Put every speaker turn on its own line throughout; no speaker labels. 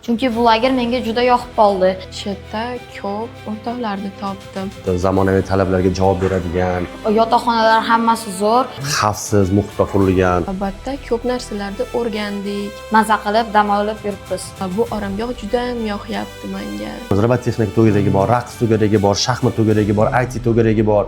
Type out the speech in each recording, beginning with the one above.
Chunki bu lager menga juda yoqib qoldi.
Shu yerda ko'p o'rtoqlarni topdim.
Zamonaviy talablarga javob beradigan,
Yotoqxonalar hammasi zo'r,
xavfsiz muhitda qurilgan.
Albatta ko'p narsalarni o'rgandik.
Maza qilib dam olib yuribmiz.
Bu oromgoh juda ham yoqyapti menga.
Robotexnika to'garagi bor, raqs to'garagi bor, shaxmat to'garagi bor, IT to'garagi bor.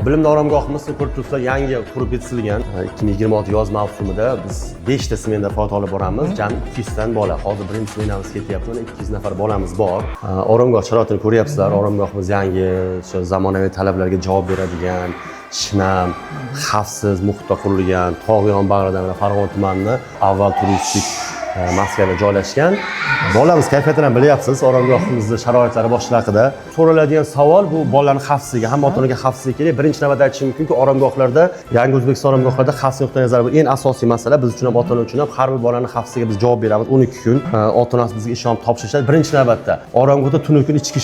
Bilimdon oromgohimiz ko'rib turibsizlar, yangi qurib bitilgan. 2026 yoz mavsumida biz 5 ta smena faoliyat olib boramiz. Jami 200 dan bola. Hozir birinchi smenamiz ketyapti. Mana 200 nafar bolamiz bor. Oromgoh sharoitini ko'ryapsizlar. Oromgohimiz yangi, o'sha zamonaviy talablarga javob beradigan, shinam, xavfsiz muhitda qurilgan. Tog' yonbag'rida mana Farg'ona tumanini avval turistik maskani joylashgan. Bolamiz kayfiyatini ham bilyapsiz, oromgohimizni sharoitlari boshqa haqida. So'raladigan savol bu bolalarning xavfsizligi, hamma ota-onaga xavfsizlik kerak. Birinchi navbatda aytishim mumkinki, oromgohlarda, yangi O'zbekiston oromgohlarida xavfsizlik nuqtai nazari bu eng asosiy masala. Biz uchun ham, ota-ona uchun ham har bir bolaning xavfsizligiga biz javob beramiz. 12 kun ota-onasi bizga ishonib topshirishadi. Birinchi navbatda oromgohda tunu kun ichki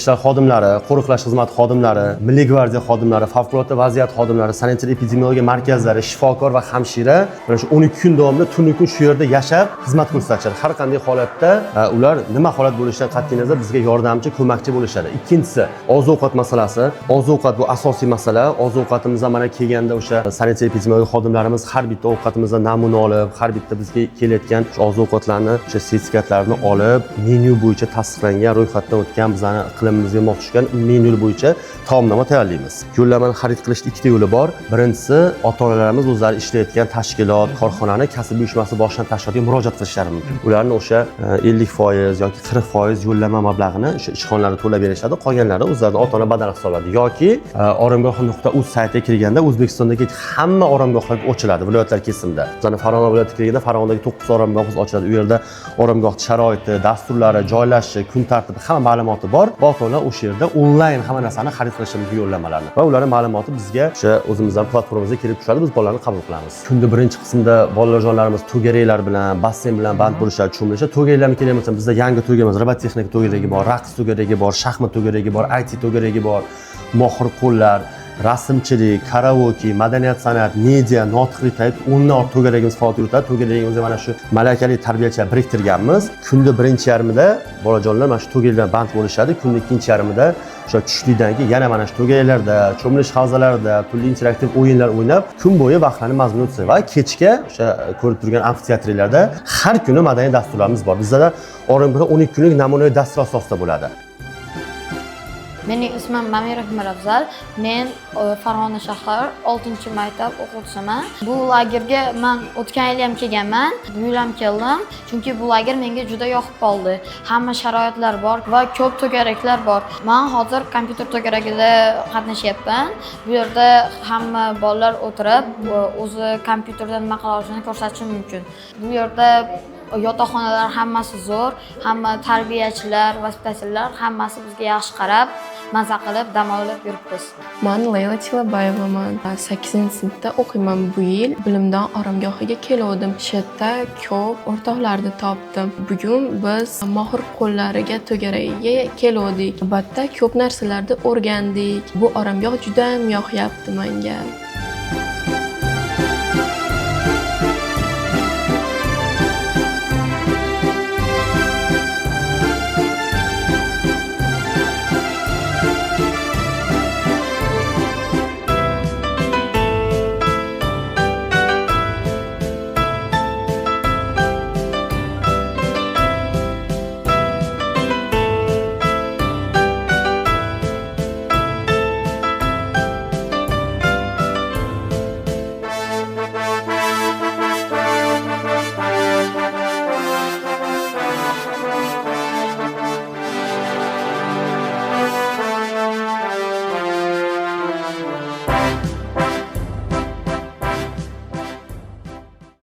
ishlar xodimlari, qo'riqlash xizmati xodimlari, Milliy gvardiya xodimlari, favqulodda vaziyat xodimlari, sanitar epidemiologiya markazlari, shifokor va hamshira mana shu 12 kun davomida tunu kun shu yerda yashab xizmat ko'rsatishadi. Har qanday holatda ular nima holat bo'lishidan qat'iy nazar bizga yordamchi, ko'makchi bo'lishadi. Ikkinchisi, oziq-ovqat masalasi. Oziq-ovqat bu asosiy masala. Oziq-ovqatimizdan mana kelganda o'sha sanitar epidemiologiya xodimlarimiz har bitta ovqatimizdan namuna olib, har bitta bizga kelayotgan o'sha oziq-ovqatlarni, o'sha sertifikatlarni olib, menyu bo'yicha tasdiqlangan, ro'yxatdan o'tgan, bizani iqlimimizga mos tushgan menyu bo'yicha taomnoma tayyorlaymiz. Yo'llamani xarid qilishda ikkita yo'li bor. Birinchisi, ota-onalarimiz o'zlari ishlayotgan tashkilot, korxonani kasb uyushmasi boshlangan tashkilotga murojaat qilishlari mumkin. Ularni o'sha 50% yoki 40% yo'llanma mablag'ini o'sha ishxonalarda to'lab berishadi, qolganlari o'zlarini ota-ona badal hisoblanadi. Yoki oromgoh.uz saytiga kirganda O'zbekistondagi hamma oromgohlar ochiladi viloyatlar kesimida. Masalan, Farg'ona viloyatiga kirganda Farg'onadagi 9 oromgohimiz ochiladi. U yerda oromgoh sharoiti, dasturlari, joylashishi, kun tartibi hamma ma'lumoti bor. Ota-onalar o'sha yerda onlayn hamma narsani xarid qilishi mumkin yo'llanmalarni. Va ularning ma'lumoti bizga o'sha o'zimizdan platformamizga kelib tushadi, biz bolalarni qabul qilamiz. Kunda birinchi qismda bolalarjonlarimiz to'garaklar bilan, basseyn bilan band bo'lishadi, cho'milishadi. To'garaklarni kerak bo'lsa, bizda yangi to'garamiz, robotexnika to'garagi bor, raqs to'garagi bor, shaxmat to'garagi bor, IT to'garagi bor, mohir qo'llar, rasmchilik, karaoke, madaniyat, san'at, media, notiqlik type 10 dan ortiq to'garagimiz faoliyat yuritadi. To'garagimizda mana shu malakali tarbiyachilar biriktirganmiz. Kunda birinchi yarmida bolajonlar mana shu to'garaklar band bo'lishadi. Kunda ikkinchi yarmida o'sha tushlikdan keyin yana mana shu to'garaklarda, cho'milish havzalarida turli interaktiv o'yinlar o'ynab, kun bo'yi vaqtlarni mazmunli o'tkazadi va kechga o'sha ko'rib turgan amfiteatrlarda har kuni madaniy dasturlarimiz bor. Bizda oromgohda 12 kunlik namunaviy dastur asosida bo'ladi.
Mening ismim Mamirov Mirafzal. Men Farg'ona shahar 6-maktab o'quvchisiman. Bu lagerga men o'tgan yil ham kelganman, bu yil ham keldim. Chunki bu lager menga juda yoqib qoldi. Hamma sharoitlar bor va ko'p to'garaklar bor. Men hozir kompyuter to'garagida qatnashyapman. Bu yerda hamma bolalar o'tirib, o'zi kompyuterda nima qila olishini ko'rsatishi mumkin. Bu yerda yotoqxonalar hammasi zo'r, hamma tarbiyachilar, vaspitatellar hammasi bizga yaxshi qarab, maza qilib dam olib yuribmiz.
Man Leyla Tilabayevaman. 8-sinfda o'qiyman. Bu yil Bilimdon oromgohiga keluvdim. Shu yerda ko'p o'rtoqlarni topdim. Bugun biz mohir qo'llariga to'garagiga keluvdik. Albatta ko'p narsalarni o'rgandik. Bu oromgoh juda ham yoqyapti menga.